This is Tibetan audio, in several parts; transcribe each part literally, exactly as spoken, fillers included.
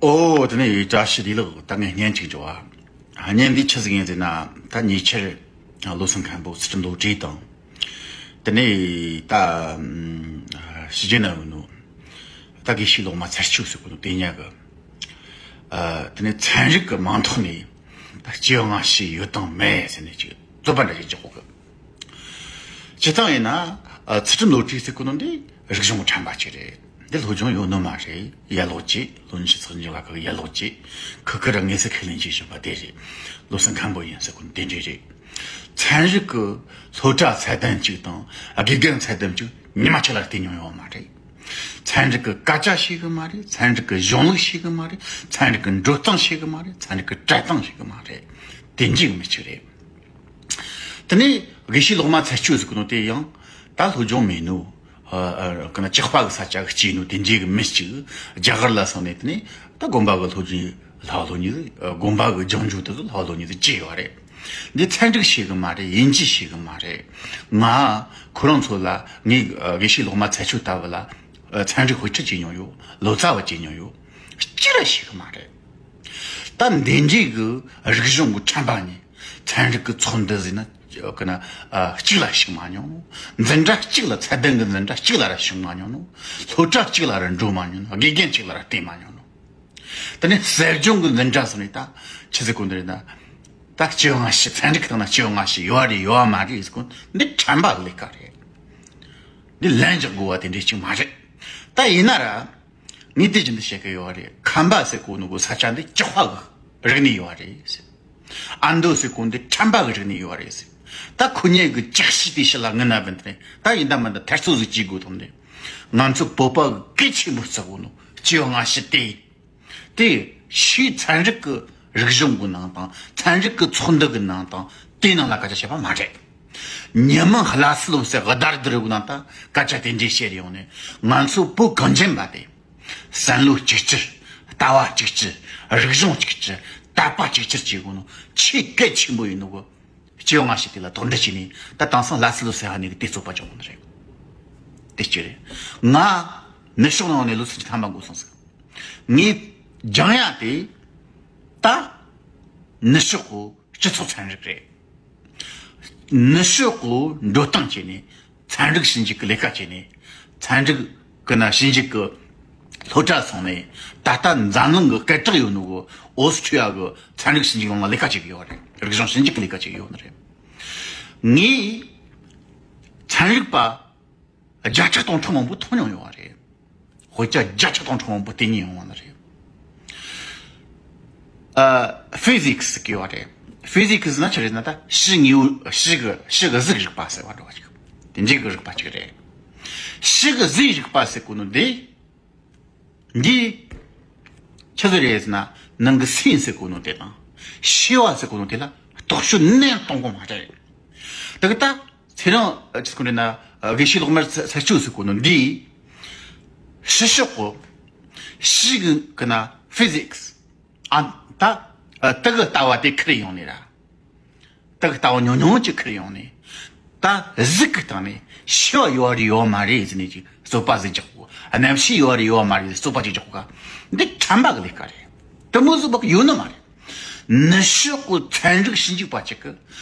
ཨོ། དེ་ནས་བཀྲ་ཤིས་བདེ་ལེགས། ད་ངས་བརྙན་གཅིག་འབྱོར་བ། བརྙན་འདི་ཆི་ཟིག་ཡིན་ཟེར་ན། ད་ཉེ་ཆར་བློ་བཟང་མཁན་པོ་ཚུལ་ཁྲིམས་བློ་གྲོས་དང་། དེ་ནས་ད་ཕྱི་རྒྱལ་ན་ཡོད་ནོ། ད་དགེ་བཤེས་ལོག་སྨྲ་ཚར་གཅོད་ཟེར་གོ་ནོ་དེ་ཉག་གི། དེ་ནས་ཚན་རིག་གི་མིང་ཐོག་ནས་ད་སྐྱེ་བ་སྔ་ཕྱི་ཡོད་དང་མེད་ཟེར་ནས་ཅིག་རྩོད་པ་འདྲ་ཞིག་རྒྱག་གོ་གི། སྤྱིར་བཏང་ཡིན་ན། ཨ། ཚུལ་ཁྲིམས་བློ་གྲོས་ཟེར་གོ་ནོ་འདི་རིག་གཞུང་གི་ཁྲམ་པ་ཅིག་རེད། འདི་སློབ་སྦྱོང་ཡོད་ནོ་མ་རེད། ཡར་ལོག་ཅིག་ལོ་ཉི་ཤུ་རྩ་གཉིས་ལ་ཁག་ཡར་ལོག་ཅིག་ཁུ་ཁུ་ར་ངེས་སུ་ཁས་ལེན་བྱེད་བཞིན་པ་དེ་རེད། བློ་བཟང་མཁན་པོ་ཡིན་ཟེར་གོ་ནོ་དེ་འདྲ་རེད། ཚན་རིག་གི་སློབ་གྲྭ་ཚད་ལྡན་ཅིག་དང་། ཨ། དགེ་རྒན་ཚད་ལྡན་ཅིག་ཉི་མ་གཅིག་ལ་བལྟས་མྱོང་ཡོད་མ་རེད། ཚན་རིག་གི་སྐད་ཆ་ཤེས་གི་མ་རེད། ཚན་རིག་གི་གཞུང་ལུགས་ཤེས་གི་མ་རེད། ཚན་རིག་གི་འགྲོ་སྟངས་ཤེས་གི་མ་རེད། ཚན་རིག་གི་སྤྲད་སྟངས་ཤེས་གི་མ་རེད། དེ་འདྲའི་མི་གཅིག་རེད། དེ་ནས་དགེ་བཤེས་ལོག་སྨྲ་ཚར་གཅོད་ཟེར་གོ་ནོ་དེ་ཡང་ད་སློབ་སྦྱོང་མེད་ནོ། ཨ། ཨ། གི་ན་ཇག་པ་གི་ས་ཆ་གི་སྐྱེས་ནོ་དེ་འདྲའི་གི་མི་གཅིག་རྒྱ་གར་ལ་སོང་ནས། དེ་ནས་ད་དགོན་པ་གི་སློབ་སྦྱོང་ལྷ་སློབ་གཉེར། ཨ། དགོན་པ་གི་སྦྱོང་རྒྱུ་དེ་ཚོ་ལྷ་སློབ་གཉེར་དུ་སྐྱེས་ཡོད་རེད། འདི་ཚན་རིག་ཤེས་གི་མ་རེད། དབྱིན་ཇི་ཤེས་གི་མ་རེད། ང་ཁོ་རང་ཚོ་ལ། ངས་དགེ་བཤེས་ལོག་སྨྲ་ཚར་གཅོད་ལྟ་བུ་ལ། ཨ། ཚན་རིག་དཔེ་ཁྲིད་བྱས་མྱོང་ཡོད། ལོ་ཙཱ་བ་བྱས་མྱོང་ཡོད། གཅིག་ར་ཤེས་གི་མ་རེད། ད་འདི་འདྲའི་གི་རིག་གཞུང་གི་ཁྲམ་པ་ནས་ཚན་རིག་གི་ཚོགས་འདུ་ཟེར་ན་གི་ན། ཨ། གཅིག་ལ་ཞུགས་མ་མྱོང་ནོ། འཛིན་གྲྭ་གཅིག་ལ། ཚད་ལྡན་གི་འཛིན་གྲྭ་གཅིག་ལ་ར་ཞུགས་མ་མྱོང་ནོ། སློབ་གྲྭ་གཅིག་ལ་ར་འགྲོ་མ་མྱོང་ནོ། དགེ་རྒན་གཅིག་ལ་ར་བལྟས་མ་མྱོང་ནོ། དེ་ནས་ཟབ་སྦྱོང་གི་འཛིན་གྲྭ་སོང་ནས་ད་ཆི་ཟེར་གོ་ནི་རེད་ན། ད་སྐྱེ་བ་སྔ་ཕྱི། ཚན་རིག་གི་སྟེང་ན་སྐྱེ་བ་སྔ་ཕྱི་ཡོད་རེད་ཡོད་མ་རེད་ཟེར་གོ། འདི་ཁྲམ་པ་གི་ལས་ཀ་རེད། འདི་ལན་རྒྱག་དགོས་པ་དེ་འདྲའི་ཅིག་མ་རེད། ད་ཡིན་ན་ར། ངས་དེ་བཞིན་དུ་བཤད་གི་ཡོད་རེད། ཁམས་པ་ཟེར་གོ་ནོ་གི་ས་ཆ་འདི་ཇག་པ་གི་རིག་གནས་ཡོད་རེད་ཟེར། ཨ་མདོ་ཟེར་གོ་འདི་ཁྲམ་པ་གི་རིག་གནས་ཡོད་རེད་ཟེར། ད་ཁོ་གཉིས་གི་ཇག་ཤི་དེ་ཤི་ལ་ངི་ན་བན་དེ་ད་ཡིན་ད་མིན་ད་ཐར་ཚོད་ཟིག་བྱེད་དགོས་དང་། འདི་ང་ཚོ་བོད་པ་གི་གལ་ཆེན་པོ་བརྩི་གོ་ནོ་སྐྱེ་བ་སྔ་ཕྱི་དེ། དེ་ཕྱིའི་ཚན་རིག་གི་རིག་གཞུང་གི་ནང་དང་། ཚན་རིག་གི་ཚོགས་འདུ་གི་ནང་དང་། དེའི་ནང་ལ་སྐད་ཆ་བཤད་པ་མ་རེད། ཉི་མ་ལྷ་སའི་ལོ་སའི་བརྡ་དེ་རུ་ནང་ད་སྐད་ཆ་དེ་འདྲའི་བཤད་ཡོང་ནས། ང་ཚོ་བོད་གངས་ཅན་པ་དེ་བསམ་བློ་གཅིག་གྱུར། ལྟ་བ་གཅིག་གྱུར། རིག་གཞུང་གཅིག་གྱུར། དད་པ་གཅིག་གྱུར་བྱེད་དགོས་ནོ་ཆེས་གལ་ཆེན་པོ་ཡིན་ནོ་གི། སྐྱེ་བ་སྔ་ཕྱི་དེ་ལ་དོགས་འདྲི་བྱས་ནས། ད་དེང་སང་ལྷ་སའི་ལོ་སའི་ཧ་ནས་གི་དེ་རྩོད་པ་བྱུང་ནི་རེད། དེ་གཅིག་རེད། ང་ནུབ་ཕྱོགས་ནང་ནས་ལོ་ཚིགས་ཀྱི་ཐ་མ་འགོ་སོང་ཟིག་ངས་སྦྱང་ཡ་དེ་ད་ནུབ་ཕྱོགས་གི་སྤྱི་ཚོགས་ཚན་རིག་རེད། ནུབ་ཕྱོགས་གི་འགྲོ་སྟངས་བྱས་ནས། ཚན་རིག་ཞིབ་འཇུག་གི་ལས་ཀ་བྱས་ནས། ཚན་རིག་གི་ན་ཞིབ་འཇུག་གི་སློབ་གྲྭ་སོང་ནས། ད་ལྟ་འཛམ་གླིང་གི་སྐད་གྲགས་ཡོད་ནོ་གི་ཨོ་སི་ཁྲུ་ལི་ཡ་གི་ཚན་རིག་ཞིབ་འཇུག་ལུང་ལ་ལས་ཀ་བྱེད་གི་ཡོད་རེད། རིག་གཞུང་ཞིབ་འཇུག་གི་ལས་ཀ་བྱེད་གི་ཡོད་ནི་རེད། ངས་ཚན་རིག་པ་བརྒྱ་ཆ་སྟོང་ཕྲག་མང་པོ་མཐོང་མྱོང་ཡོད་རེད། དཔེ་ཆ་བརྒྱ་ཆ་སྟོང་ཕྲག་མང་པོ་བལྟས་མྱོང་ཡོད་ནི་རེད། ཨ། ཕི་ཟིག་སི་ཟེར་གི་ཡོད་རེད། ཕི་ཟིག་སི་ཟེར་ན་ཆི་རེད་ཟེར་ན། ད་ཕྱི་དངོས་པོ། ཕྱི་གི་ཕྱི་གི་གཟུགས་རིག་པ་ཟེར་བ་འདྲ་བ་ཅིག་དེ་འདྲའི་གི་རིག་པ་ཅིག་རེད། ཕྱི་གི་གཟུགས་རིག་པ་ཟེར་གོ་ནོ་འདི། འདི་ཆི་ཟིག་རེད་ཟེར་ན། ནང་གི་སེམས་ཟེར་གོ་ནོ་དེ་དང་། ཤེས་པ་ཟེར་གོ་ནོ་དེ་ལ་རྟོག་དཔྱོད་ནན་གཏོང་གོ་མ་རེད། དེ་གི་ད་ཚེ་རིང་། ཨ། ཆི་ཟེར་གོ་ནི་རེད་ན། དགེ་བཤེས་ལོག་སྨྲ་ཚར་གཅོད་ཟེར་གོ་ནོ་འདི། ཕྱི་ཕྱོགས་གི་ཕྱི་གི་གི་ན་ཕི་ཟིག་སི། ཨ། ད་ཨ་དེ་གི་ལྟ་བ་དེ་ཁུར་ཡོང་ནས་ར། དེ་གི་ལྟ་བ་ཉུང་ཉུང་ཅིག་ཁུར་ཡོང་ནས། ད་གཟུགས་གི་སྟེང་ནས་ཤེས་པ་ཡོད་རེད་ཡོད་མ་རེད་ཟེར་ནས་ཅིག་རྩོད་པ་ཟིག་རྒྱག་གོ། རྣམ་ཤེས་ཡོད་རེད་ཡོད་མ་རེད་ཟེར་རྩོད་པ་ཅིག་རྒྱག་གོ་ག་འདི་ཁྲམ་པ་གི་ལས་ཀ་རེད། དེ་མོ་ཟིག་བ་གི་ཡོད་ནི་མ་རེད། ནུབ་ཕྱོགས་གི་ཚན་རིག་ཞིབ་འཇུག་པ་ཅིག་གིས་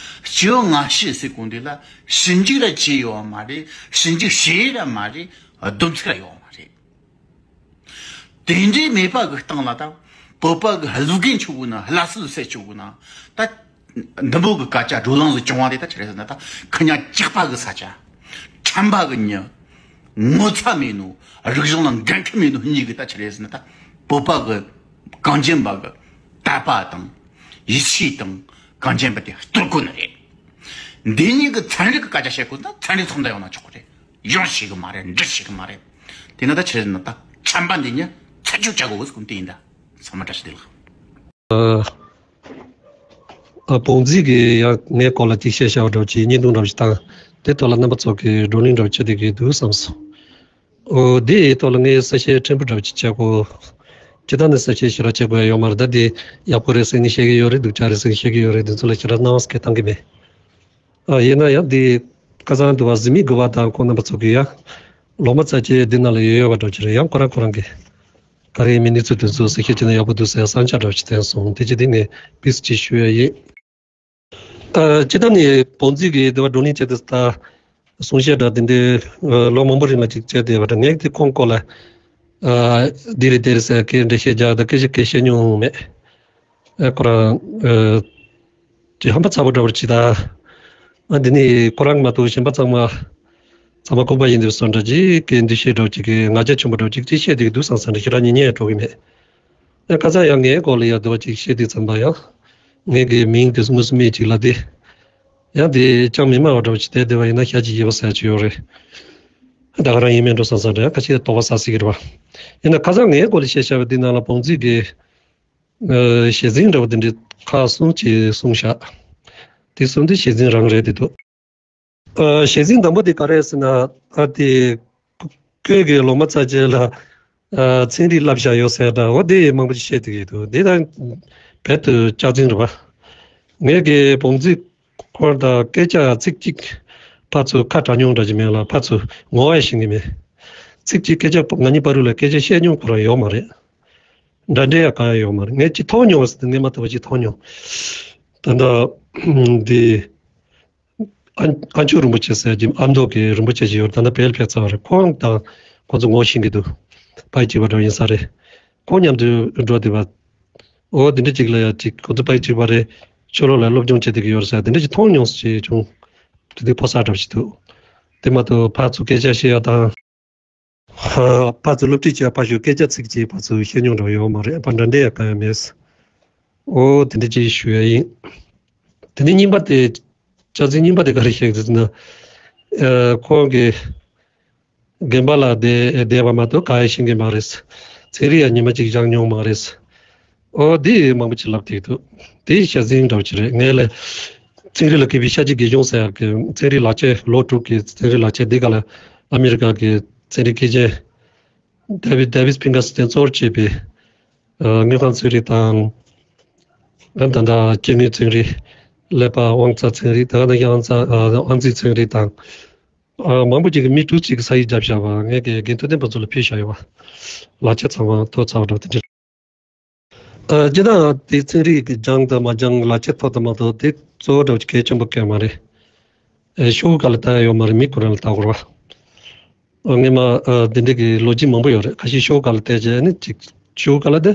སྐྱེ་བ་སྔ་ཕྱི་ཟེར་གོ་འདི་ལ་ཞིབ་འཇུག་ར་བྱས་ཡོད་མ་རེད། ཞིབ་འཇུག་བྱས་ར་མ་རེད། སྡོམ་ཚིག་ར་ཡོད་མ་རེད། དེ་འདྲའི་མེད་པ་གི་སྟེང་ལ་ད་བོད་པ་གི་ལུགས་རྒན་ཆོ་གི་ན། ལྷ་སྲས་སྲས་ཆོ་གི་ན། ད་འདི་མོ་གི་སྐད་ཆ་བགྲོ་གླེང་ཟིག་བྱུང་བ་དེ་ད་ཆི་རེད་ཟེར་ན། ད་ཁི་ཉ་ཇག་པ་གི་ས་ཆ། ཁྲམ་པ་གི་མྱི། ངོ་ཚ་མེད་ནོ། རིག་གཞུང་ལ་འགན་འཁྲི་མེད་ནོ་གཉིས་གི་ད་ཆི་རེད་ཟེར་ན། ད་བོད་པ་གི་གངས་ཅན་པ་གི་དད་པ་དང་ཡིད་ཆེས་དང་། གངས་ཅན་པ་དེ་གཏོར་དགོས་ནི་རེད། འདི་གཉིས་གི་ཚན་རིག་གི་སྐད་ཆ་བཤད་དགོས་ན་ཚན་རིག་ཚོགས་འདུ་ཡོང་ན་ཆོག་གི་རེད། ཡང་ཤེས་གི་མ་རེད། འདི་ཤེས་གི་མ་རེད། དེ་ན་ད་ཆི་རེད་ཟེར་ན། ད་ཁྲམ་པ་འདི་ཉིད་ཚར་གཅོད་བྱ་དགོས་ཟེར་གོ་ནོ་དེ་ཡིན། ད་ཚང་མ་བཀྲ་ཤིས་བདེ་ལེགས། ཨ། ཨ། བོང་རྫིས་ཀྱིས་ཡང་ངའི་སྐོར་ལ་ཅིག་བཤད་བྱ་བ་འདྲ་བོ་ཅིག་བརྙན་ཐུང་འདྲ་བོ་ཅིག་བཏང་། དེ་ཐོག་ལ་རྣམ་པ་ཚོ་གིས་བགྲོ་གླེང་འདྲ་བོ་བྱེད་བསྡད་ཀྱི་འདུག་བསམ་སོང་། ཨོ། དེའི་ཐོག་ལ་ངས་གསལ་བཤད་ཕྲན་བུ་འདྲ་བོ་ཅིག་བྱེད་དགོས། ཇི་ལྟར་ནས་གསལ་བཤད་ཞེ་དྲག་བྱེད་དགོས་ཡ་ཡོད་མ་རེད། ད་དེ་ཡག་པོ་རེད་ཟེར་ནས་བཤད་ཀྱི་ཡོད་རེད་འདུག་ཅག་རེད་ཟེར་ནས་བཤད་ཀྱི་ཡོད་རེད། དེ་ཚོ་ལ་ཞེ་དྲག་སྣང་བ་སྐྱེ་བཏང་གི་མེད། ཨ། ཡིན་ན་ཡང་འདི་ཁ་སང་དུ་བ་གཟིགས་མི་དགུ་བ་དང་ཁོང་རྣམ་པ་ཚོ་གིས་ཡང་ལོག་སྨྲ་ཚར་གཅོད་འདི་ནང་ལ་ཡོད་ཡོད་པ་འདྲ་ཅིག་རེད། ཡང་ཁོ་རང་ཁོ་རང་གིས། ག་རེ་མི་གནས་ཚུལ་དེ་ཚོ་གཟིགས་ཞིབ་བྱས་ན་ཡག་པོ་འདུག་ཟེར་བསམ་འཆར་འདྲ་ཞིག་བསྟན་སོང་། དེ་རྗེས་དེ་ངས་དཔེ་ཅིག་ཞུ་ཡ་ཡིན། ཨ། སྤྱིར་བཏང་ནས་བོངས་ཚིག་གི་དེ་བ་བགྲོ་གླེང་བྱས་ཏེ་ད་གསུང་བཤད་འདྲ་དེ་འདྲའི་ཨ་ལོ་མང་པོ་རིང་ལ་ཅིག་བྱས་ཏེ་བ་ད་ངས་དེ་ཁོང་སྐོར་ལ་ཨ་འདི་རེད་དེ་རེད་ཟེར་སྐད་འདྲ་བཤད་རྒྱག་ད་སྐད་ཆ་སྐད་བཤད་མྱོང་མེད། ཨ་ཁོ་རང་ཨ་ཅིག་ཧམ་པ་ཚ་པོ་འདྲ་བོ་ཅིག་ད། ཨ་འདི་ནི་ཁོ་རང་མ་གཏོགས་གཞན་པ་ཚང་མ་ཚང་མ་ཁོག་པ་ཡིན་འདུག་བསམ་འདྲ་ཅིག་གི་འདུ་ཤེས་འདྲ་བོ་ཅིག་གི་ང་རྒྱལ་ཆེན་པོ་འདྲ་བོ་ཅིག་ཅིག་བཤད་དེ་འདུག་བསམ་བསམ་འདྲ་ཞེ་དྲག་ཉན་ཉན་འགྲོ་གི་མེད། ཨ་ཁ་སང་ཡང་ངའི་སྐོར་ལ་ཡང་འདི་བ་ཅིག་བཤད་དུས་ཙམ་པ་ཡང་ངའི་གི་མིང་དེ་དངོས་སུ་མེད་ཅིག་ལབ་དེ། ཡང་དེ་ཅང་མི་སྨྲ་བ་འདྲ་བོ་ཅིག་དེ་དེ་བ་ཡིན་ན་ཤ་ཅིག་ཡོད་པ་ཟེར་ཅིག་ཡོད་རེད། ད་ག་རང་ཡིན་མིན་འགྲོ་བསམ་བསམ་འདྲ་ཡང་ཁ་ཤས་དོགས་པ་ཟ་སྲིད་ཀྱི་རེད་བ། ཡིན་ན་ཁ་སང་ངའི་སྐོར་ལ་བཤད་བཞག་པ་འདི་ནང་ལ་བོངས་ཚིག་གི་ཨ་ཞེ་འཛིན་འདྲ་བོ་དེ་འདྲའི་ཁག་གསུམ་ཅིག་གསུངས་བཞག་དེ་གསུམ་དེ་ཞེ་འཛིན་རང་རེད་དེ་འདུག་ཨ་ཞེ་འཛིན་དང་པོ་དེ་ག་རེ་ཟེར་ན། ཨ་དེ་ཁོས་གི་ལོ་མ་ཚ་རྗེས་ལ་ཨ་ཚན་རིག་བསླབ་བཞག་ཡོད་ཟེར་འདྲ་བོ་དེ་མང་པོ་ཅིག་བཤད་དེ་གི་འདུག་དེ་དང་རྦད་དུ་སྐྱག་རྫུན་རེད་བ། ངས་གི་བོངས་ཚིག་སྐོར་དང་སྐད་ཆ་ཚིག་གཅིག་ཕར་ཚུར་ཁ་གྲག་མྱོང་འདྲ་ཅིག་མེད་ལ་ཕར་ཚུར་ངོ་བོ་ཡང་ཤེས་ཀྱི་མེད། ཚིག་གཅིག་སྐད་ཆ་ང་གཉིས་བར་དུ་ལ་སྐད་ཆ་བཤད་མྱོང་ཁོ་རང་ཡོད་མ་རེད། འདྲ་འདྲ་ཡང་གང་ཡང་ཡོད་མ་རེད། ངས་ཅིག་མཐོང་མྱོང་བ་ཟེར་ཏེ་ངས་མ་ཐུབ་པ་ཅིག་མཐོང་མྱོང་། ད་ལྟ་འདི་ཨ་ཨ་མཆོག་རིན་པོ་ཆེ་ཟེར་གྱི་ཨ་མདོ་གི་རིན་པོ་ཆེ་ཞིག་ཡོད་རེད། ད་ལྟ་བལ་ཕེབས་ཚར་བ་རེད། ཁོང་དང་ཁོང་ཚོ་ངོ་ཤེས་ཀྱི་འདུག་ཕ་ཡུལ་གཅིག་པ་འདྲ་ཡིན་ས་རེད། ཁོང་མཉམ་དུ་འགྲོ་བསྡད་པ། འོ་དེ་འདྲ་ཅིག་ལ་ཡ་ཅིག་ཁོང་ཚོ་ཕ་ཡུལ་གཅིག་པ་རེད། ཕྱི་ལོགས་ལ་སློབ་སྦྱོང་བྱེད་བསྡད་ཀྱི་ཡོད་རེད་ཟེར་དེ་འདྲ་ཅིག་མཐོང་མྱོང་ཞིག་བྱུང་། དེ་དུས་ཕོ་གསར་འདྲ་པོ་ཞིག་འདུག་དེ་མ་གཏོགས་ཕར་ཚུར་སྐད་ཆ་བཤད་ཡ་དང་། ཧ། ཕར་ཚུར་སློབ་ཁྲིད་བྱས་ཕར་ཞོག་སྐད་ཆ་ཚིག་གཅིག་ཕར་ཚུར་བཤད་མྱོང་འདྲ་བོ་ཡོད་མ་རེད། ཕར་འདྲ་འདྲ་ཡང་གང་ཡང་མེད། འོ་དེ་འདྲ་ཅིག་ཞུ་ཡ་ཡིན། དེ་ནས་གཉིས་པ་དེ། སྐྱག་རྫུན་གཉིས་པ་དེ་ག་རེ་བཤད་ཀྱི་འདུག་ཟེར་ན། ཨ་ཁོང་གིས་དགོན་པ་ལ་བསྡད་བསྡད་པ་མ་གཏོགས་གང་ཡང་ཤེས་ཀྱི་མ་རེད། ཚན་རིག་ཡང་ཉི་མ་གཅིག་སྦྱངས་མྱོང་མ་རེད། འོ་དེ་མང་པོ་ཅིག་ལབ་བསྡད་འདུག་དེ་ཤ་ཟིང་འདྲ་བོ་ཅིག་རེད། ངས་ལས་ཚན་རིག་ལ་མཁས་པའི་ཤ་ཅིག་དགེ་སྦྱོང་ཟེར་ཡག་གི་ཚན་རིག་ལག་ཁྱེར་ལོ་དྲུག་གི་ཚན་རིག་ལག་ཁྱེར་འདི་ག་ལ་ཨ་མི་རི་ཀ་གི་ཚན་རིག་མཁས་ཅན་ཌེ་བིད་ཌེ་བིད་ཕིང་གར་སི་དེ་གཙོ་བོར་བྱས་པའི་ཨ་དངུལ་ཁང་ཚན་རིག་དང་། ཨ་ད་ལྟ་སྐྱེ་དངོས་ཚན་རིག་ཀླད་པ་དབང་རྩ་ཚན་རིག་ད་ག་ནང་བཞིན་དབང་རྩ་ཨ་དབང་རྩའི་ཚན་རིག་དང་། ཨ་མང་པོ་ཅིག་གིས་མི་དྲུག་ཅིག་གིས་ས་ཡིག་བརྒྱབ་བཞག་པ་ངས་ཀྱི་དགེ་ཐོན་ལྡན་པ་ཚོ་ལ་ཕུལ་བཞག་ཡོད་པ། ལག་ཁྱེར་ཚང་མ་ཐོབ་ཚར་བ་འདྲ་བོ་དེ་འདྲ། ཨ་སྤྱིར་བཏང་དེ་ཚན་རིག་གི་སྦྱངས་དང་མ་སྦྱངས་ལག་ཁྱེར་ཐོབ་དང་མ་ཐོབ་དེ་གཙོ་བོ་འདྲ་བོ་ཅིག་གལ་ཆེན་པོ་གང་ཡང་མ་རེད། ཨ་ཤོག་གུ་ག་ལ་བལྟ་ཡ་ཡོད་མ་རེད། མི་ཁོ་རང་ལ་བལྟ་དགོས་རེད་པ། ཨ་ངས་མ་ཨ་འདི་འདྲ་གི་ལོ་རྒྱུས་མང་པོ་ཡོད་རེད། ཁ་ཤས་ཤོག་གུ་ག་ལ་བལྟས་བྱས་ནི་ཅིག་ཤོག་གུ་ག་ལ་དེ་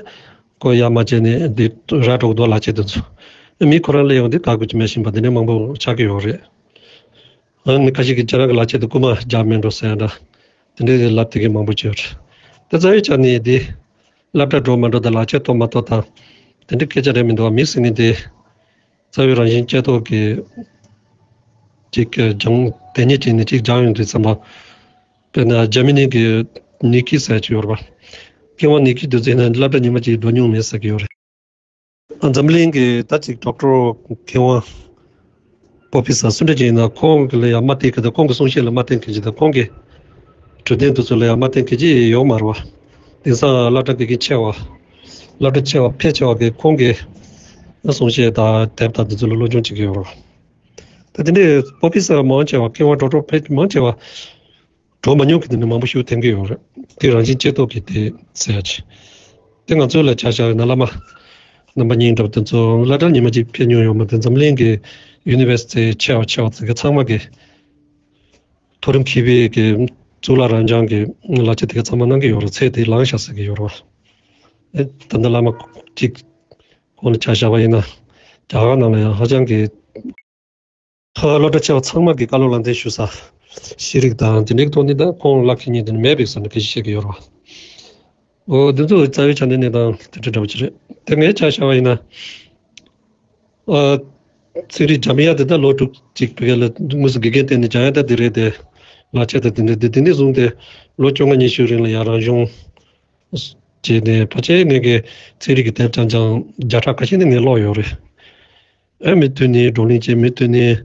ཁོ་ཡ་མ་བྱས་ནས་འདི་ར་འགྲོ་གི་འདུག་ལག་ཁྱེར་དེ་ཚོ། མི་ཁོ་རང་སླེབས་ཡོང་དུས་ག་དགོས་ཀྱི་མེད་བཞིན་པ་འདི་འདྲ་མང་པོ་ཆགས་ཀྱི་ཡོད་རེད། ཨ་ནི་ཁ་ཤས་ཀྱིས་ཁྱེད་རང་གི་ལག་ཁྱེར་དེ་རྐུ་མ་རྒྱག་མེད་འགྲོ་ཟེར་ཡ་འདྲ། དེ་འདྲའི་ལབ་བསྡད་མཁན་མང་པོ་ཅིག་ཡོད་རེད། དེ་རྩ་བའི་ཆ་ནས་དེ་སློབ་གྲྭ་འགྲོ་མ་འགྲོ་དང་ལག་ཁྱེར་ཐོབ་མ་ཐོབ་དང་དེ་འདྲའི་སྐད་ཆ་རེད་མི་འདུག་བ། མི་ཟེར་མཁན་དེ་རྩ་བའི་རང་བཞིན་ཅན་ཐོག་གི་ཅིག་སྦྱང་དེ་ཉིད་ཅིག་ནས་ཅིག་སྦྱངས་ཡོང་དུས་ཙམ་པ། དཔེར་ན་འཇར་མ་ནི་གི་ནི་ཁི་ཟེར་ཅིག་ཡོད་རེད་པ། མཁས་དབང་ནི་ཁི་དེ་ཚོ་ཡིན་ན་སློབ་གྲྭ་ཉི་མ་གཅིག་འགྲོ་མྱོང་མེད་ཟེར་གྱི་ཡོད་རེད། འཛམ་གླིང་གི་ད་ཅིག་ཌོག་ཊོར་མཁས་དབང་པོ་ཕི་སར་སུ་འདྲ་ཅིག་ཡིན་ན་ཁོང་གི་ལ་ཡང་མ་བསྟེན་མཁན་དང་ཁོང་གི་གསུང་བཤད་ལ་མ་བསྟེན་མཁན་ཅིག་དང་ཁོང་གི་གྲུབ་དོན་དེ་ཚོ་ལ་ཡང་མ་བསྟེན་མཁན་ཅིག་ཡོད་མ་རེད་པ། དེང་སང་སློབ་གྲྭ་དགེ་རྒན་ཆེ་བ། སློབ་གྲྭ་ཆེ་བ་ཕལ་ཆེ་བ་གིས་ཁོང་གི་གསུང་བཤད་དང་དེབ་དང་དེ་ཚོ་ལ་སློབ་སྦྱོང་བྱེད་ཀྱི་ཡོད་རེད་པ། ད་དེ་འདྲའི་པོ་ཕི་སར་མང་ཆེ་བ་མཁས་དབང་ཌོག་ཊོར་ཕལ་མང་ཆེ་བ་འགྲོ་མ་མྱོང་གི་དེ་འདྲ་མང་པོ་ཞིག་ཐོན་གྱི་ཡོད་རེད། དེ་རང་བཞིན་བཅོས་ཐབས་ཀྱི་དེ་ཟེར་ཡ་ཅིག་དེ་ང་ཚོ་ལ་ཆ་བཞག་ཡོད་ན་བླ་མ་རྣམ་པ་གཉིས་འདྲ་པོ་དེ་ཚོ་སློབ་གྲྭར་ཉི་མ་གཅིག་ཕེབས་མྱོང་ཡོད་མ་རེད། འཛམ་གླིང་གི་ཡུ་ནི་ཝར་སི་ཊི་ཆེ་བ་ཆེ་བ་ཚོ་གི་ཚང་མ་གི་མཐོ་རིམ་མཁས་པའི་གི་གཙུག་ལག་རབ་འབྱམས་ཀྱི་ལག་ཁྱེར་དེ་ག་ཚང་མ་གནང་གི་ཡོད་རེད། ཚད་དེ་ལངས་ཤག་ཟེར་གི་ཡོད་རེད་པ། ཨེ་ད་ལྟ་བླ་མ་གཅིག་ཁོང་ལ་ཆ་བཞག་པ་ཡིན་ན་རྒྱ་གར་ནང་ལ་ཡང་ཧ་ཅང་གི་ཧ། སློབ་གྲྭ་ཆེ་བ་ཚང་མ་གི་བཀའ་སློབ་ལམ་སྟོན་ཞུ་ས། ཤེས་རིག་དང་དེ་འདྲའི་ཐོག་ནས་ད་ཁོང་ལ་ཁེ་ཉེན་དེ་མེད་པའི་ས་ནས་སྐད་ཆ་བཤད་ཀྱི་ཡོད་རེད་པ། འོ་དེ་ཚོ་རྩ་བའི་ཆ་ནས་གནས་སྟངས་དེ་འདྲ་འདྲ་པོ་ཅིག་རེད། དེ་ངས་ཆ་བཞག་པ་ཡིན་ན། ཨ་ཚན་རིག་སྦྱང་ཡ་དེ་ད་ལོ་དྲུག་ཅིག་བོད་སྐད་ལ་དངོས་སུ་དགེ་རྒན་བསྟེན་ནས་སྦྱང་ཡ་ད་དེ་རེད་དེ། ལག་ཁྱེར་ད་དེ་འདྲ་དེ་དེ་ནས་བཟུང་སྟེ་ལོ་བཅོ་ལྔ་ཉི་ཤུ་རིང་ལ་ཡང་རང་སྦྱོང་བྱས་ནས་ཕལ་ཆེར་ངས་ཀྱི་ཚན་རིག་གི་དེབ་རྐྱང་རྐྱང་བརྒྱ་ཕྲག་ཁ་ཤས་ནས་ངས་ཀློག་ཡོད་རེད། ཨ་མི་མཐུན་ནས་བགྲོ་གླེང་བྱས། མི་མཐུན་ནས་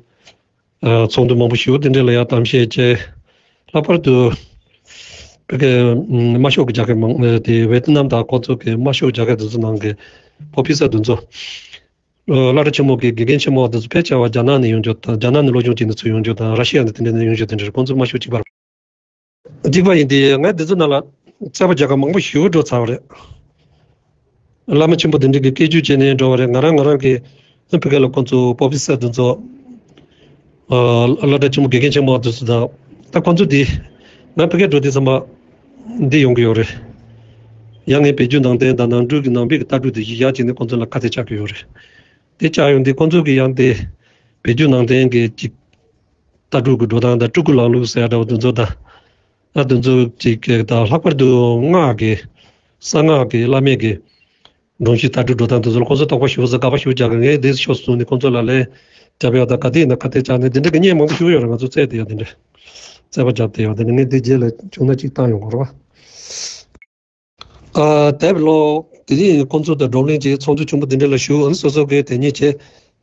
ཨ་ཚོགས་འདུ་མང་པོ་ཞིག་དེ་འདྲ་ལ་ཡང་གཏམ་བཤད་བྱས། ལྷག་པར་དུ་བོད་ཀྱི་དམར་ཤོག་གི་རྒྱལ་ཁབ་མང་དེ་ཝེ་ཏི་ནམ་དང་ཁོ་ཚོ་གི་དམར་ཤོག་རྒྱལ་ཁབ་དེ་ཚོ་ནང་གི་པོ་ཕི་སར་དེ་ཚོ་ཨ་སློབ་གྲྭ་ཆེན་མོ་གི་དགེ་རྒན་ཆེན་མོ་དེ་ཚོ་ཕལ་ཆེ་བ་རྒྱ་ནག་ནས་ཡོང་རྒྱུ་དང་། རྒྱ་ནག་ནས་སློབ་སྦྱོང་བྱས་ནས་ཚུར་ཡོང་རྒྱུ་དང་། ར་ཤི་ཡ་ནས་དེ་འདྲ་ནས་ཡོང་རྒྱུ་དེ་འདྲ་རེད། ཁོང་ཚོ་དམར་ཤོག་གཅིག་པ་རེད། གཅིག་པ་ཡིན་དུས་ང་འདི་ཚོ་ནང་ལ་ རྩོད་པ་རྒྱག་མཁན་མང་པོ་ཞེ་པོ་འགྲོ་ཚར་བ་རེད། བླ་མ་ཆེན་པོ་དེ་འདྲ་གི་སྐད་ཆ་བྱས་ནས་འགྲོ་བ་རེད། ང་རང་ང་རང་གི་ཕ་གི་ལ་ཁོང་ཚོ་པོ་ཕི་སར་དེ་ཚོ། ཨ་སློབ་གྲྭ་ཆེན་མོ་དགེ་རྒན་ཆེན་མོ་དེ་ཚོ་དང་། ད་ཁོང་ཚོ་དེ་ང་ཕ་གིར་འགྲོ་དུས་ཙམ་པ་འདི་ཡོང་གི་ཡོད་རེད། ཡང་ངས་བོད་བརྒྱུད་ནང་བསྟན་དང་ནང་ཁུལ་གྱི་ནང་པའི་གི་ལྟ་གྲུབ་དེ་ཡར་བྱས་ནས་ཁོང་ཚོ་ལ་ཁ་གཏད་བཅག་གི་ཡོད་རེད། དེ་བཅག་ཡོང་དུས་ཁོང་ཚོ་གི་ཡང་དེ་བོད་བརྒྱུད་ནང་བསྟན་གྱི་ཅིག་ལྟ་གྲུབ་ཀྱི་འགྲོ་སྟངས་དང་སྤྲུལ་སྐུ་ལམ་ལུགས་ཟེར་ཡ་འདྲ་བོ་དེ་ཚོ་དང་། ཨ་དེ་ཚོ་ཅིག་གི་དང་ལྷག་པར་དུ་སྔགས་ཀྱི་གསང་སྔགས་ཀྱི་བླ་མེད་ཀྱི་སྒྲོམ་གཞི་ལྟ་གྲུབ་འགྲོ་སྟངས་དེ་ཚོ་ལ་ཁོང་ཚོ་དོགས་པ་ཞེ་པོ་ཟ་དགག་པ་ཞེ་པོ་རྒྱག་གི། ངས་དེ་ཕྱོགས་སུ་བཟུང་ནས་ཁོང་ཚོ་ལ་ལན་རྒྱབ་ཡག་དང་ག་དེ་ཡིན་ན་ཁ་གཏད་བཅག་ནས་དེ་འདྲ་གི་བརྙན་མང་པོ་ཞིག་ཡོད་རེད། ང་ཚོ་བཙལ་བསྡད་ཡག་དེ་འདྲ། བཙལ་པ་རྒྱབ་བསྡད་ཡག་དེ་འདྲ། ངས་དེ་རྗེས་ལ་བྱུང་ན་གཅིག་བཏང་ཡོང་དགོས་རེད་བ། ཨ་དེབ་ཀློག་དེ་རིང་ཁོང་ཚོ་དང་བགྲོ་གླེང་བྱས། ཚོགས་འདུ་ཆེན་པོ་དེ་འདྲ་ལ་ཞུགས། ཨ་ནི་སོ་སོ་གིས་དེ་ཉིད་བྱས།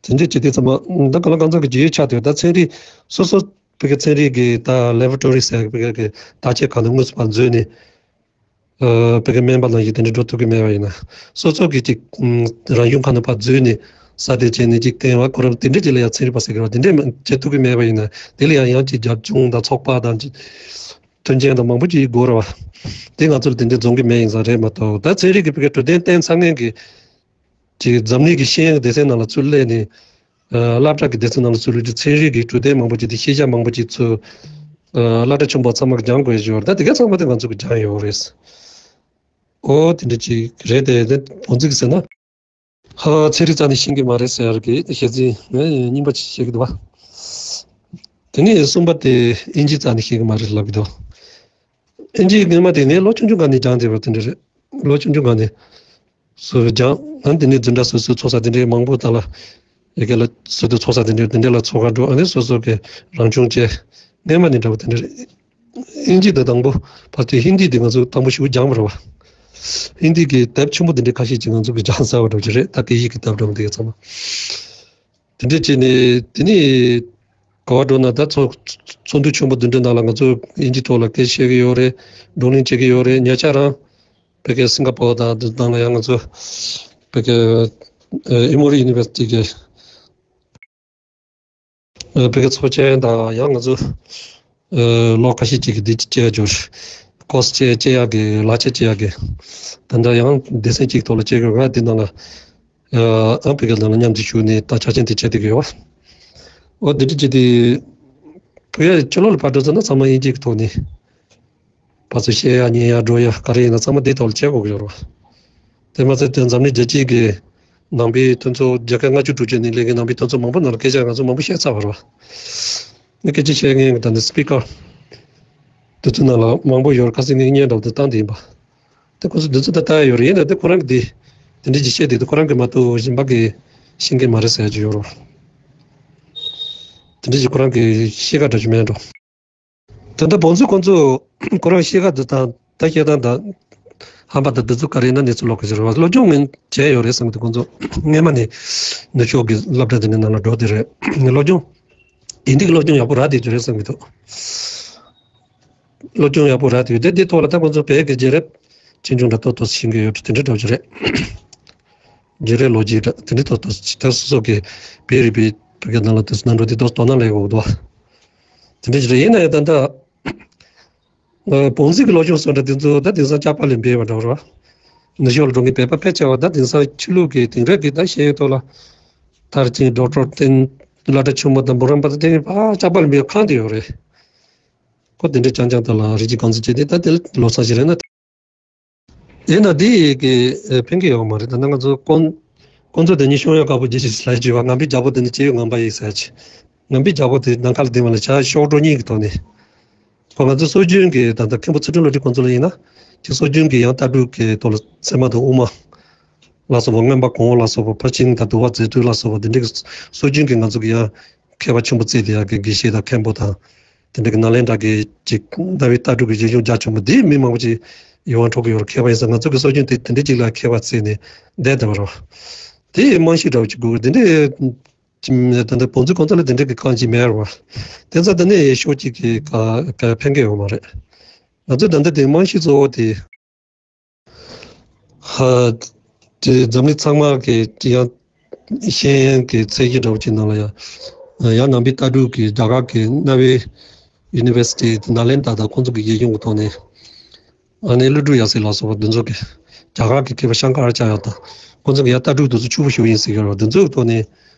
དེ་འདྲ་བྱེད་དུས་ཙམ་པ་ད་གང་ལ་གང་འཚམ་གྱི་རྒྱུས་ཡོད་ཆགས་ཐུབ། ད་ཚན་རིག་སོ་སོ་བོད་ཀྱི་ཚན་རིག་གི་ད་ལེ་བོ་ཊོ་རི་ཟེར་བོད་ཀྱི་བརྟག་དཔྱད་ཁང་དུ་དངོས་སུ་ཕར་འཛུལ་ནས། ཨ་བོད་ཀྱི་སྨན་པ་ནང་བཞིན་དེ་འདྲ་འགྲོ་ཐུབ་ཀྱི་མེད་པ་ཡིན་ན། སོ་སོ་གིས་ཅིག་ཨམ་རང་གཞུང་ཁང་དུ་ཕར་འཛུལ་ནས་གསར་གཏོད་བྱས་ནས་ཅིག་བསྟན་པ་ཁོ་རང་དེ་འདྲ་ཅིག་ལ་ཡང་ཚན་རིག་པ་ཟེར་གི་རེད་བ། དེ་འདྲ་མ་བྱེད་ཐུབ་ཀྱི་མེད་པ་ཡིན་ན། དེ་ལ་ཡང་ཡང་ཅིག་རྒྱབ་ལྗོངས་དང་ཚོགས་པ་དང་ཅིག་མཐུན་རྐྱེན་དང་མང་པོ་ཅིག་དགོས་རེད་བ། དེ་ང་ཚོར་དེ་འདྲ་འཛོམས་ཀྱི་མེད་ཡིན་ཙང་རེད་མ་གཏོགས། ད་ཚན་རིག་གི་བོད་ཀྱི་འཕྲོད་བསྟེན་བསྟེན་ཚར་མཁན་གྱི་ཅིག་འཛམ་གླིང་གི་ཤེས་ཡོན་སྡེ་ཚན་ནང་ལ་ཚུར་སླེབས་ནས། ཨ་སློབ་གྲྭ་གི་སྡེ་ཚན་ནང་ལ་ཚུར་སླེབས་དུས་ཚན་རིག་གི་འཕྲོད་བསྟེན་མང་པོ་ཅིག་དེ་ཤེས་བྱ་མང་པོ་ཅིག་ཚུར་ཨ་སློབ་གྲྭ་ཆུང་པ་ཚང་མ་གིས་སྦྱང་དགོས་ཀྱི་ཡོད་རེད། ད་དེ་ག་ཚང་མ་དེ་ང་ཚོ་གིས་སྦྱངས་ཡོད་རེད། ཨོ་དེ་འདྲ་ཅིག་རེད་དེ། དེ་བོད་ཚིག་ཟེར་ན། ཧ་ཚན་རིག་རྩ་ནས་ཤེས་ཀྱི་མ་རེད་ཟེར་ཡག་གི་ཞེ་ཚིག་ངས་རྙིང་པ་ཅིག་བཤད་ཀྱི་འདུག་བ། དེ་ནས་གསུམ་པ་དེ་ཨིན་ཇི་རྩ་ནས་ཤེས་ཀྱི་མ་རེད་ལབ་ཀྱི་འདུག། ཨིན་ཇི་སྔོན་མ་དེ་ངས་ལོ་ཆུང་ཆུང་སྒང་ནས་སྦྱངས་བསྡད་པ་དེ་འདྲ་རེད། ལོ་ཆུང་ཆུང་སྒང་ནས་སུ་སྦྱངས། ཨ་དེ་ནས་འཛིན་གྲྭ་སོ་སོའི་ཚོགས་ས་དེ་འདྲའི་མང་པོ་དག་ལ། ཡ་གི་ལ་སོ་སོའི་ཚོགས་ས་དེ་འདྲའི་དེ་འདྲ་ལ་ཚོགས་ཁ་འགྲོ། ཨ་ནི་སོ་སོ་གི་རང་སྦྱོང་བྱས། སྔོན་མ་ནས་འདྲ་བོ་དེ་འདྲ་རེད། ཨིན་ཇི་དེ་དང་པོ་ཕར་ཚུར་ཧིན་དི་དེ་ང་ཚོ་དང་པོ་ཞུ་སྦྱངས་པ་རེད་བ། ཧིན་དི་གི་དེབ་ཆེན་པོ་དེ་འདྲའི་ཁ་ཤས་ཅིག་ང་ཚོ་གི་སྦྱངས་ཚར་བ་འདྲ་བོ་ཅིག་རེད། ད་སྐད་ཡིག་གི་དེབ་འདྲ་བོ་དེ་ག་ཚང་མ། དེ་འདྲས་བྱས་ནས་དེ་ནས་ག་པར་འགྲོ་ན། ད་ཚོགས་ཚོགས་འདུ་ཆེན་པོ་འདི་འདྲའི་ནང་ལ་ང་ཚོ་དབྱིན་ཇི་ཐོག་ལ་སྐད་ཆ་བཤད་ཀྱི་ཡོད་རེད། བགྲོ་གླེང་བྱེད་ཀྱི་ཡོད་རེད། ཉེ་ཆར་རང་བོད་ཀྱི་སིང་ག་པོར་དང་འདི་ནང་ལ་ཡང་ང་ཚོ་བོད་ཀྱི་ཨེ་ཨེ་མོ་རི་ཡུ་ནི་ཝར་སི་ཊི་གི་ཨ་བོད་ཀྱི་ཚོགས་ཆེན་དང་། ཡང་ང་ཚོ་ཨ་ལོ་ཁ་ཤས་ཅིག་གི་འདི་བྱས་འབྱོར་ཀོ་སི་བྱས་བྱས་ཡག་གི་ལག་ཁྱེར་བྱས་ཡག་གི། ད་ལྟ་ཡང་སྡེ་ཚན་གཅིག་ཐོག་ལ་བྱེད་དགོས་ག་འདི་ནང་ལ། ཨ་བོད་ཀྱི་ནང་ལ་མཉམ་དུ་ཞུགས་ནས་ད་ཆ་རྐྱེན་དེ་བྱེད་བསྡད་ཀྱི་ཡོད། འོ་འདི་འདྲ་བྱས་ཏེ། བོད་ཡིག་ཕྱི་ལོགས་ལ་ཕར་འགྲོ་ཚར་ན་ཚང་མ་དབྱིན་ཇི་གི་ཐོག་ནས་ཕར་ཚུར་བཤད་ཡག་ཉན་ཡག་འགྲོ་ཡག་ག་རེ་ཡིན་ན་ཚང་མ་འདིའི་ཐོག་ལ་བྱེད་དགོས་ཀྱི་ཡོད་རེད་བ། དེ་མ་ཚད་དེ་འཛམ་གླིང་རྒྱལ་སྤྱིའི་གི་ནང་པའི་མཐུན་ཚོགས། རྒྱལ་ཁབ་ལྔ་བཅུ་དྲུག་ཅུ་ནས་སླེབས་མཁན་ནང་པའི་མཐུན་ཚོགས་མང་པོ་ནང་ལ་སྐད་ཆ་ང་ཚོ་མང་པོ་བཤད་ཚར་བ་རེད་བ། ནི་སྐད་ཆ་བཤད་མཁན་གྱི་ད་ནི་སི་པི་ཀར་དེ་ཚོའི་ནང་ལ་མང་པོ་ཡོད་རེད། ཁ་སང་ངས་བརྙན་འདྲ་བོ་དེ་བཏང་བསྡད་ཡིན་པ། དེ་ཁོ་ཚོ་འདི་ཚོ་ད་ལྟ་ཡོད་རེད། ཡིན་ན་དེ་ཁོ་རང་གི་དེ་དེ་འདྲ་ཅིག་བཤད་དེ། དེ་ཁོ་རང་གི་མ་གཏོགས་གཞན་པ་གི་ཤེས་མཁན་མ་རེད་ཟེར་ཡག་ཅིག་ཡོད་རེད་བ། དེ་འདྲ་ཅིག་ཁོ་རང་གི་ཤེས་ཁ་འདྲ་ཅིག་མེད་འགྲོ། ད་ལྟ་བོད་ཚོ་ཁོ་ཚོ་ཁོ་རང་ཤེས་ཁ་འདི་དང་ད་བཤད་སྟངས་དང་ཧམ་པ་དང་འདི་ཚོ་ག་རེ་ཡིན་ན་གནས་ཚུལ་ལོགས་ཀ་ཅིག་རེད་བ། སློབ་སྦྱོང་ངས་བྱས་ཡོད་རེད་བསམ་གི་འདུག། ཁོ་ཚོ་སྔོན་མ་ནས་ནུབ་ཕྱོགས་ཀྱི་སློབ་གྲྭ་དེ་འདྲའི་ནང་ལ་འགྲོ་བསྡད་རེད། སློབ་སྦྱོང་དེང་དུས་ཀྱི་སློབ་སྦྱོང་ཡག་པོ་རག་བསྡད་ཀྱི་རེད་བསམ་གི་འདུག། སློབ་སྦྱོང་ཡག་པོ་རག་བསྡད་ཡོད། དེ་འདི་ཐོག་ལ་ད་ཁོ་ཚོ་བོད་ཀྱི་རྒྱལ་རབས་ཆེ་ཆུང་འདྲ་ཏོག་ཏོག་ཤེས་ཀྱི་ཡོད་དེ་འདྲ་འདྲ་བོ་ཅིག་རེད། རྒྱལ་རབས་ལོ་རྒྱུས་འདྲ་དེ་འདྲ་ཏོག་ཏོག་ཅིག་ད་སོ་སོ་གི་བོད་རིག་པའི་བོད་ཀྱི་ནང་ལ་དེ་ཚོ་ནང་འགྲོ་དེ་ཏོག་ཏོག་ནང་ལས་འོག་ཏུ་དེ་འདྲ་ཅིག་རེད། ཡིན་ན་ཡང་ད་ལྟ་ཨ་བོད་ཚིག་གི་སློབ་སྦྱོང་སོགས་འདྲ་དེ་ཚོ་ད་དེང་སང་ལྕགས་པ་ལས་འབད་པ་འདྲ་བོ་རེད་བ། ནུབ་ཕྱོགས་ལ་འགྲོ་མཁན་བོད་པ་ཕལ་ཆེ་བ་ད་དེང་སང་ཕྱི་ལུགས་ཀྱི་དེང་རབས་ཀྱི་ད་ཤེས་ཡོན་ཐོག་ལ་མཐར་ཕྱིན་ཌོག་ཊར་བསྟན། སློབ་གྲྭ་ཆེན་མོ་དང་འབུམ་རམས་པ་དང་དེ་ནས་ཕར་ལྕགས་པ་ལས་འབད་ཁང་དུ་ཡོད་རེད། ཁོ་དེ་འདྲའི་རྐྱང་རྐྱང་དག་ལ་རིགས་ཀྱི་གང་ཟག་བྱས་ཏེ་ད་དེ་ལོ་ཚང་ཞིག་རེད་ན། ཡིན་ན་དེ་ཡི་གི་ཕན་གི་ཡོད་མ་རེད། ད་ནང་ང་ཚོ་ཀོང་ཀོང་ཚོ་དེ་ཉིད་ཤོང་ཡོད་དཀར་པོ་རྒྱལ་ཞིག་ལ་བརྗོད་པ། ངང་པའི་རྒྱལ་པོ་དེ་ནི་སྐྱེ་བོའི་ངང་པ་ཡིན་ཟེར་ཅིག། ངང་པའི་རྒྱལ་པོ་དེ་ནམ་མཁའ་ལ་ལྡིང་བ་ལ་བྱ་གཤོག་སྒྲོ་གཉིས་ཀྱི་ཐོག་ནས། ཁོ་ང་ཚོ་སྲོལ་རྒྱུན་གྱི་ད་ལྟ་མཁན་པོ་ཚུལ་ཁྲིམས་བློ་གྲོས་ཁོང་ཚོ་ལ་ཡིན་ན། ཅིག་སྲོལ་རྒྱུན་གྱི་ཡང་ལྟ་གྲུབ་ཀྱི་ཐོག་ལ་ཚད་མ་དང་དབུ་མ་ལ་སོགས་པ། མངོན་པ་གོང་འོག་ལ་སོགས་པ། ཕར་ཕྱིན་དང་བསྡུ་བ་རྫས་མཐུན་ལ་སོགས་པ་དེ་འདྲའི་གི་སྲོལ་རྒྱུན་གྱི་ང་ཚོ་གི་ཡང་མཁས་པ་ཆེན་པོ་བརྩིས་ཏེ་ཡང་གི་དགེ་བཤེས་དང་མཁན་པོ་དང་། དེ་འདྲ་གི་ནཱ་ལེནྡྲ་གི་ཅིག་རྣ་བའི་ལྟ་གྲུབ་ཀྱི་གཞི་གཞུང་རྒྱ་ཆེན་པོ་འདིའི་མི་མང་པོ་ཅིག་ཡིད་དབང་འཕྲོག་གི་ཡོད་རེད། མཁས་པ་ཡིན་ཙང་ང་ཚོ་གི་སྲོལ་རྒྱུན་དེ་དེ་འདྲ་ཅིག་ལ་མཁས་པ་བརྩིས་ནས་བསྡད་བསྡད་པ་རེད་བ། དེའི་རྨང་གཞི་འདྲ་བོ་ཅིག་དགོས་གི། དེ་འདྲའི་ད་ལྟ་བོད་ཚོའི་ཁོང་ཚོ་ལ་དེ་འདྲ་གི་རྐང་གཅིག་མེད་རེད་བ། དེ་ཚོ་ད་ནི་ཕྱོགས་གཅིག་གི་ག་ག་ཕན་གི་ཡོད་མ་རེད། ང་ཚོས་ད་ལྟ་དེ་རྨང་གཞི་གཙོ་བོ་དེ། ཧ། དེ་འཛམ་གླིང་ཚང་མ་གི་ཡང་ཤེས་ཡོན་གྱི་ཚད་གཞི་འདྲ་བོ་ཅིག་ནང་ལ་ཡང་ཡང་ནང་པའི་ལྟ་གྲུབ་ཀྱི་རྒྱ་གར་གྱི་གནའ་བོའི་ཡུ་ནི་ཝར་སི་ཊི་ནཱ་ལེནྡྲ་དང་ཁོང་ཚོ་གི་གཞི་གཞུང་གི་ཐོག་ནས་ ཨ་ནེ་ཀླུ་སྒྲུབ་ཡབ་སྲས་ལ་སོགས་པ་འདི་ཚོ་གི་རྒྱ་གར་གྱི་མཁས་པ་ཤང་ཀ་ར་ཅཱརྱ་དང་ཁོང་ཚོ་གི་ཡང་ལྟ་གྲུབ་འདི་ཚོ་ཕྱུག་པོ་ཞིག་ཡིན་ཟེར་གྱི་རེད་བ། འདི་ཚོའི་ཐོག་ནས་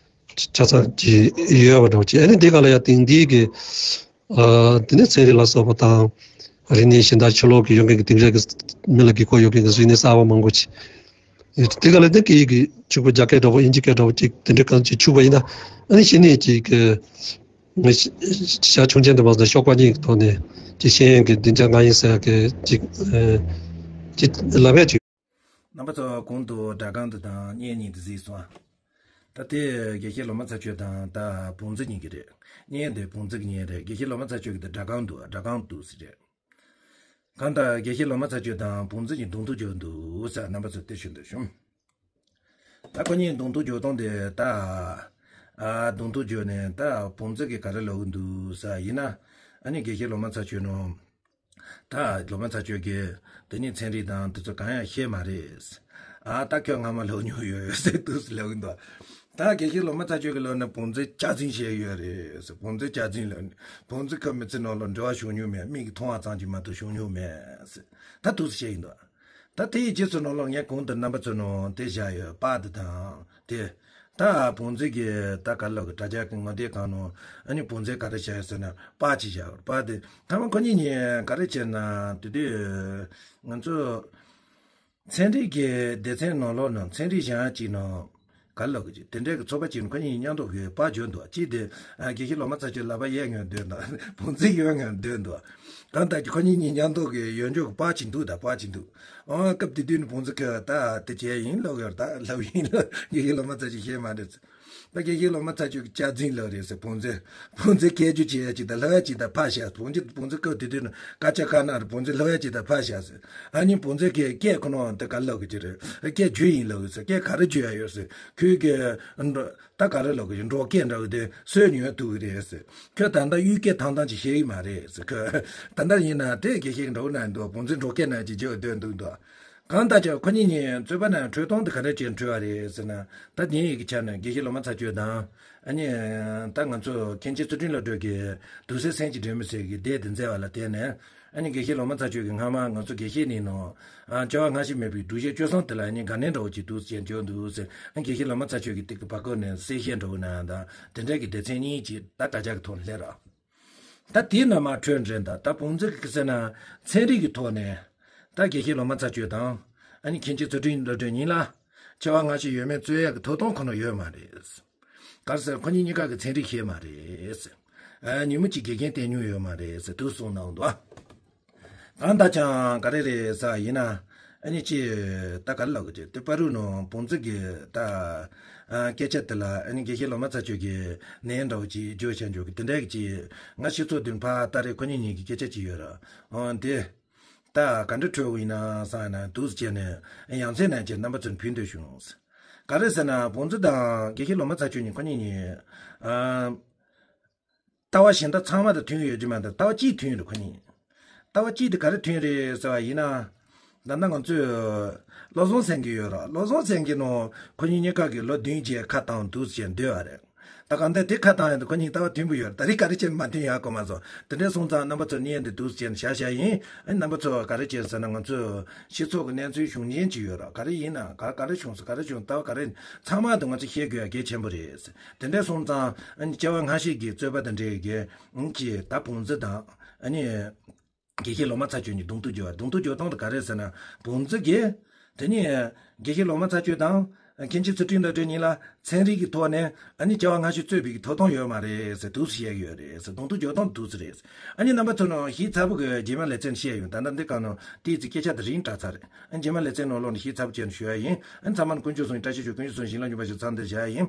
ཆ་ཚང་ཅིག་ཡོད་པ་འདྲ་བོ་ཅིག་ཨ་ནི་འདི་ག་ལ་ཡང་དེང་དུས་ཀྱི་ཨ་དེ་ནས་ཚན་རིག་ལ་སོགས་པ་དང་རིག་གནས་གཞན་དག་ཕྱི་ལོགས་ཀྱི་ཡོད་མཁན་གྱི་དེང་རབས་ཀྱི་མི་ལ་དགོས་མཁོ་ཡོད་མཁན་གྱི་རིག་གནས་གསར་པ་མང་པོ་ཅིག་ཡོད། དེ་ག་ལ་དེ་སྐད་ཡིག་གི་ཕྱུག་པོ་རྒྱ་སྐད་འདྲ་བོ་དབྱིན་ཇི་སྐད་འདྲ་བོ་ཅིག་དེ་འདྲའི་གང་ཅིག་ཕྱུག་པ་ཡིན་ན་ཨ་ནི་ཤེས་ནས་ཅིག་གི་ཞག་ཆུང་ཆེན་དུ་མ་སོང་ཤོག་པ་གཉིས་ཀྱི་ཐོག་ནས་ཅིག་ཤེས་ཡོན་གྱི་སྡིངས་ཆ་མངའ་ཡིན་ཟེར་ཡག་གི་ཅིག་ཅིག་ལབ་ཡག་ཅིག་རྣམ་པ་ཚོ་གོང་དུ་སྒྲ་སྒང་དུ་དང་བརྙན་གཉིས་དུ་གཟིགས་སོང་། ད་དེ་དགེ་བཤེས་ལོ་མ་ཚ་ཁྱོད་དང་ད་བུང་རྫི་གཉིས་ཀྱི་རེད། བརྙན་དེ་བུང་རྫི་གི་བརྙན་རེད། དགེ་བཤེས་ལོ་མ་ཚ་ཁྱོད་ཀྱི་དེ་སྒྲ་སྒང་དུ་སྒྲ་སྒང་དུ་ཟེར་རེད། གང་ལྟར་དགེ་བཤེས་ལོ་མ་ཚ་ཁྱོད་དང་བུང་རྫི་གཉིས་གདོང་ཐུག་འཇོག་འདུག་ཟེར་རྣམ་པ་ཚོ་དེ་ཞུ་འདོད་བྱུང་། ད་ཁོ་གཉིས་གདོང་ཐུག་འཇོག་སྟངས་དེ་ད་ཨ་གདོང་ཐུག་འཇོག་ནས་ད་བུང་རྫི་གིས་ག་རེ་ལབ་ཀྱི་འདུག་ཟེར་ཡིན་ན། ཨ་ནི་དགེ་བཤེས་ལོ་མ་ཚ་ཁྱོད་ནོ། ད་ལོ་མ་ཚ་ཁྱོད་ཀྱིས་དེ་ནས་ཚན་རིག་དང་དེ་ཚོ་གང་ཡང་ཤེས་མ་རེད། ཨ་ད་ཁྱོད་སྔ་མ་ལབ་མྱོང་ཡོད་ཟེར་འདུག་ཟེར་ལབ་ཀྱི་འདུག་ད་དགེ་བཤེས་ལོ་མ་ཚ་ཁྱོད་ཀྱིས་ལབ་ན་བུང་རྫི་སྐྱག་རྫུན་བཤད་ཡོད་རེད་ཟེར། བུང་རྫི་སྐྱག་རྫུན་ལབ་ནས་བུང་རྫི་ཁོ་མི་ཚེ་ནང་ལ་འབྲེལ་བ་བྱུང་མྱོང་མེད། མིག་གིས་མཐོང་བ་ཙམ་གྱིས་མ་གཏོགས་བྱུང་མྱོང་མེད་ཟེར། ད་འདུག་ཟེར་བཤད་ཀྱི་འདུག་ད་དེའི་རྗེས་སུ་ནང་ལོགས་ངས་གོང་དུ་རྣམ་པ་ཚོ་ནང་དེ་བཞག་ཡོད་པ་དེ་དང་དེ། ད་བུང་རྫི་གི་ད་ག་ལོག་གི་དྲ་རྒྱ་གི་ངོ་དེབ་སྒང་ནང་ཨ་ནི་བུང་རྫི་ག་རེ་བྱས་ཟེར་ན་པར་ཅིག་བཞག་ཡོད་པ་དེ། ཐ་མ་ཁོ་གཉིས་གཉིས་ག་རེ་བྱས་ན་དེ་དུས་ང་ཚོ་ཚན་རིག་གི་སྡེ་ཚན་ནང་ལོགས་ནང་ཚན་རིག་གཞན་ཅིག་ནང་ག་ལོག་གི་དེ་འདྲའི་གི་ཚོགས་པ་ཅིག་ནང་ཁོ་གཉིས་མཉམ་དུ་གི་པར་བརྗོད་འདུག་གཅིག་དེ་ཨ་དགེ་བཤེས་ལོ་མ་ཚ་ཁྱོད་ལག་པ་གཡས་ངོས་སྡོད་འདུག་བུང་རྫི་གཡོན་ངོས་སྡོད་འདུག་གང་ལྟར་གྱི་ཁོ་གཉིས་གཉིས་མཉམ་དུ་གི་ཡོད་འཇོག་གི་པར་ཅིག་འདུག་ད་པར་ཅིག་འདུག་ཨོ་སྐབས་དེ་དུས་ནི་བུང་རྫི་ཁོས་ད་དེ་བྱས་ཡིན་ལབ་ཡོད། ད་ལབ་ཡིན་ལབ་དགེ་བཤེས་ལོ་མ་ཚ་ཁྱོད་ཤེས་མ་རེད་ཟེར། ད་དགེ་བཤེས་ལོ་མ་ཚ་ཁྱོད་ཀྱིས་སྐྱག་རྫུན་ལབ་རེད་ཟེར། བུང་རྫི་བུང་རྫི་སྐད་སྒྱུར་བྱེད་ཡ་ཅིག་དང་ལབ་ཡ་ཅིག་དང་ཕར་བཞག་བུང་རྫི་བུང་རྫི་སྐབས་དེ་དུས་ནི་སྐད་ཆ་ཁ་ནང་རེད། བུང་རྫི་ལབ་ཡ་ཅིག་དང་ཕར་བཞག་ཟེར། ཨ་ནི་བུང་རྫི་གིས་སྐད་ཁོ་ནོ་དེ་ག་ལབ་གི་ཅི་རེད། སྐད་སྒྱུར་ཡིན་ལབ་གི་ཟེར། སྐད་ག་རེ་སྒྱུར་ཡ་ཡོད་ཟེར། ཁོས་ཀྱི་ད་ག་རེ་ལབ་གི་འབྲོག་སྐད་འདྲ་བོ་དེ་སོས་ཉོས་ཐུག་གི་རེད་ཟེར། ཁོས་ད་ལྟ་གཡུལ་སྐད་ཐང་ཐང་ཅིག་ཤེས་ཀྱི་མ་རེད་ཟེར། ཁོས་ད་ལྟ་ཡིན་ན་དེ་དགེ་བཤེས་ཀྱི་འདྲ་བོ་ན་འདུག་བུང་རྫི་འབྲོག་སྐད་ན་ཅིག་བརྗོད་སྡོད་འདུག་འདུག་གང་ལྟར་ཀྱང་ཁོ་གཉིས་གཉིས་རྩོད་པ་ན་འཕྲོས་སྟངས་དེ་ག་འདྲ་ཅིག་འཕྲོས་པ་རེད་ཟེར་ན། ད་དེ་ཡི་གི་ཆ་ནས་དགེ་བཤེས་ལོ་མ་ཚ་ཁྱོད་དང་ཨ་ནི་ད་ང་ཚོ་མཁན་ཆེན་ཚུལ་ཁྲིམས་བློ་གྲོས་ཀྱིས་དུག་སེལ་སེམས་ཀྱི་སྒྲོན་མེ་ཟེར་གི་སྡེ་དེ་མཛད་པ་ལ་བརྟེན་ནས། ཨ་ནི་དགེ་བཤེས་ལོ་མ་ཚ་ཁྱོད་ཀྱིས་སྔ་མ་ང་ཚོ་དགེ་བཤེས་ནས་ནོ། ཨ་སྐྱེ་བ་སྔ་ཕྱི་མེད་པའི་སྒྲུབ་བྱེད་སྤྱོད་བཟང་དེ་ལ་ཨ་ནི་དགའ་གནད་འདྲ་བོ་ཅིག་འདུག་ཅེས་བརྗོད་འདུག་ཟེར། ཨ་དགེ་བཤེས་ལོ་མ་ཚ་ཁྱོད་ཀྱིས་དེ་གི་བར་སྐབས་ནས་གསལ་བཤད་འདྲ་བོ་གནང་ཡང་དང་དེ་འདྲ་གི་སྡེ་ཚན་གཉིས་ཅིག་ད་དྲ་རྒྱ་གི་ཐོག་སླེབས་ར། ད་དེའི་ནང་མ་འཕྲོས་འདྲེན་ད་ད་བུང་རྫི་གི་ཟེར་ན་ཚན་རིག་གི་ཐོག་ནས་ད་དགེ་བཤེས་ལོ་མ་ཚ་ཁྱོད་དང་ཨ་ནི་མཁན་ཆེན་ཚུལ་ཁྲིམས་བློ་གྲོས་གཉིས་ལ་སྐྱེ་བ་སྔ་ཕྱི་ཡོད་མེད་རྩོད་ཡག་གི་ཐོབ་ཐང་ཁོ་ན་ཡོད་མ་རེད། ག་རེ་ཟེར་ཁོ་གཉིས་གཉིས་ཀ་གི་ཚན་རིག་ཤེས་མ་རེད། ཨ་ཉིན་མོ་གཅིག་དགེ་རྒན་བསྟེན་མྱོང་ཡོད་མ་རེད་ཟེར་དུ་གསུངས་གནང་འདུག་གང་ལྟར་ཀྱང་ག་རེ་རེད་ཟེར་བ་ཡིན་ན། ཨ་ནི་ཅི། ད་ག་རེ་ལབ་དགོས་ཅི། དེ་པ་རུ་ནང་བུང་རྫི་གི་ད། ཨ་སྐད་ཆ་དེ་ལ་ཨ་ནི་དགེ་བཤེས་ལོ་མ་ཚ་ཁྱོད་ཀྱིས་ནན་འདྲ་བོ་ཅིག་བརྗོད་བྱ་འཇོག་གི་དེ་འདྲ་གི་ཅི། ང་སྤྱི་ཚོགས་འདིར་ཕར་ལྟ་རེས་ཁོ་གཉིས་གཉིས་ཀྱི་སྐད་ཆ་ཅིག་ཡོད་ར། ཨོ་དེ། ད་ག་འདྲ་འཕྲོད་དགོས་ཡིན་ན་བསམ་ན་འདུག་སེ་བྱས་ནས་ཡང་སེ་ནས་ཀྱི་རྣམ་པ་ཚོར་ཕུལ་འདོད་བྱུང་། ག་རེ་ཟེར་ན་བུང་རྫི་དང་དགེ་བཤེས་ལོ་མ་ཚ་ཁྱོད་གཉིས་ཁོ་གཉིས་གཉིས། ཨ། ལྟ་བ་གཞན་དག་ཚང་མ་དང་མཐུན་ཡོད་ཀྱི་མ་གཏོགས་ལྟ་བ་གཅིག་མཐུན་རེད་ཁོ་གཉིས། ལྟ་བ་གཅིག་དེ་ག་རེ་མཐུན་རེད་ཟེར་བ་ཡིན་ན། ད་ལྟ་ང་ཚོས་བློ་བཟང་སེང་གེ་ཡོད་ར། བློ་བཟང་སེང་གེ་ནང་ཁོ་གཉིས་གཉིས་ཀ་གིས་ལོ་བདུན་རྗེས་ཁ་བཏང་འདུག་ཅེས་འདོད་པ་རེད། ད་གང་ལྟར་དེ་ཁ་བཏང་ཡོད་དུས་ཁོ་གཉིས་ལྟ་བ་མཐུན་པོ་ཡོད་རེད། ད་རེས་ག་རེ་བྱས་མ་མཐུན་ཡག་གོ་མ་སོང་། དེ་འདྲ་སོང་ཙང་རྣམ་པ་ཚོ་ནི་ཡན་དེ་འདུག་ཅེས་བཞག་བཞག་ཡིན། ཨ་ནི་རྣམ་པ་ཚོ་ག་རེ་བྱས་ཟེར་ན་ང་ཚོས་སྤྱི་ཚོགས་ཀྱི་གནས་ཚུལ་གཞུང་ཆེན་ཅིག་ཡོད་ར། ག་རེ་ཡིན་ན་ག་ག་རེ་བྱུང་སོང་། ག་རེ་བྱུང་། ལྟ་བ་ག་རེ། ཚང་མ་དུ་ང་ཚོས་ཤེས་དགོས་ཡ་གལ་ཆེན་པོ་རེད། དེ་འདྲ་སོང་ཙང་ཨ་ནི་སྐྱེ་བ་སྔ་ཕྱི་གི་རྩོད་པ་དང་འབྲེལ་གྱི་ཨང་ཅི་ད་བུང་རྫི་དང་ཨ་ནི་དགེ་བཤེས་ལོ་མ་ཚ་ཁྱོད་གཉིས་གདོང་ཐུག་རྒྱོབ་པ། གདོང་ཐུག་རྒྱོབ་སྟངས་དེ་ག་རེ་ཟེར་ན་བུང་རྫི་གིས་དེ་ནི་དགེ་བཤེས་ལོ་མ་ཚ་ཁྱོད་དང་མཁན་ཆེན་ཚུལ་ཁྲིམས་བློ་གྲོས་གཉིས་ལ་ཚན་རིག་གི་ཐོག་ནས་ཨ་ནི་སྐྱེ་བ་སྔ་ཕྱི་རྩོད་པའི་གི་ཐོབ་ཐང་ཡོད་མ་རེད་ཟེར་འདུག་སེ་བཤད་ཀྱི་ཡོད་རེད་ཟེར། གདོང་ཐུག་རྒྱོབ་སྟངས་འདུག་སེ་རེད། ཨ་ནི་རྣམ་པ་ཚོ་ནང་ཞིབ་ཚགས་པོ་གི་རྗེས་མ་ལེ་ཚན་བཤད་ཡོང་། ད་ལྟ་འདི་ག་ནང་དེའི་ཚིག་སྐད་ཆ་དེ་རིང་དྲག་ཚར་རེད། ཨ་ནི་རྗེས་མ་ལེ་ཚན་ནང་ལོགས་ནས་ཞིབ་ཚགས་པོ་བྱས་ནས་ཞུ་ཡ་ཡིན། ཨ་ནི་ཚང་མ་ལ་དཀོན་མཆོག་གསུམ་གྱི་བཀྲ་ཤིས་ཤོག། དཀོན་མཆོག་གསུམ་བྱིན་རླབས་འབྱུང་བ་ཞིག་ཚང་འདིར་བཞག་ཡ་ཡིན།